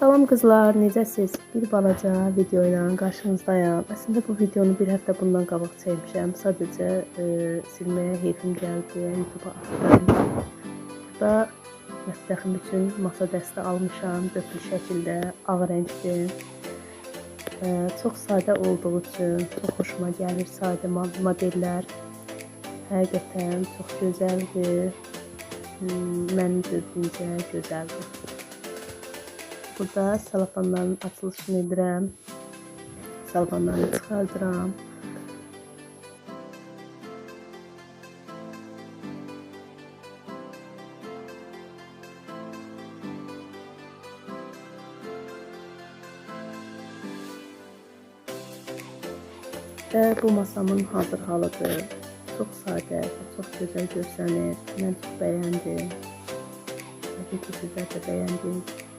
Salam qızlar, necəsiz? Bir balaca video ilə qarşınızdayam. Əslində bu videonu bir həftə bundan qabaq çəkmişəm. Sadəcə silməyə heyfim gəldi, YouTube-a atdım. Burada mətbəxim üçün masa dəsti almışam, döplü şəkildə, ağ rəngli. Çox sadə olduğu üçün çox xoşuma gəlir sadə modellər. Həqiqətən çox gözəldir. Mənim gözümcə gözəldir. Burada salafanların açılışını edirəm. Salafanlarını çıxardıram. Və bu masamın hazır halıdır. Çox sadə, çox gözəl görsənir. Mən çox bəyəndim. Təbii ki, sizlər də bəyəndiniz.